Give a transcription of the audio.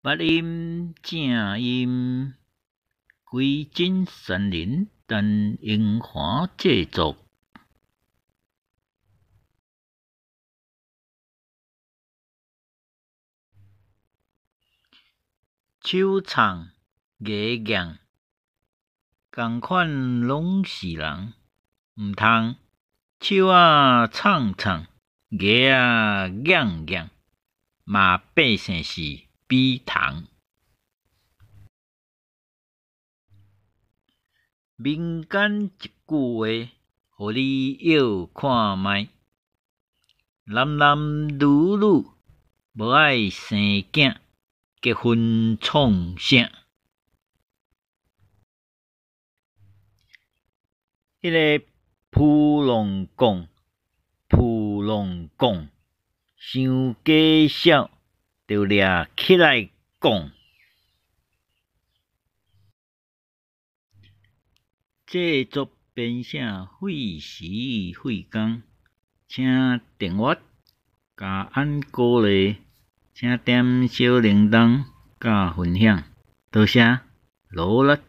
捌音正音，归真山林陈英华制作。手藏牙硬，仝款攏是人，毋通手仔藏藏，牙仔硬硬，嘛變成是比糖。民間一句話，予你臆看覓。男男女女無愛生囝，結婚創啥？彼个浮浪貢，浮浪貢，傷假痟，著掠起來摃。製作編寫費時費工，請訂閱加按鼓勵，請點小鈴鐺佮分享，多謝，努力。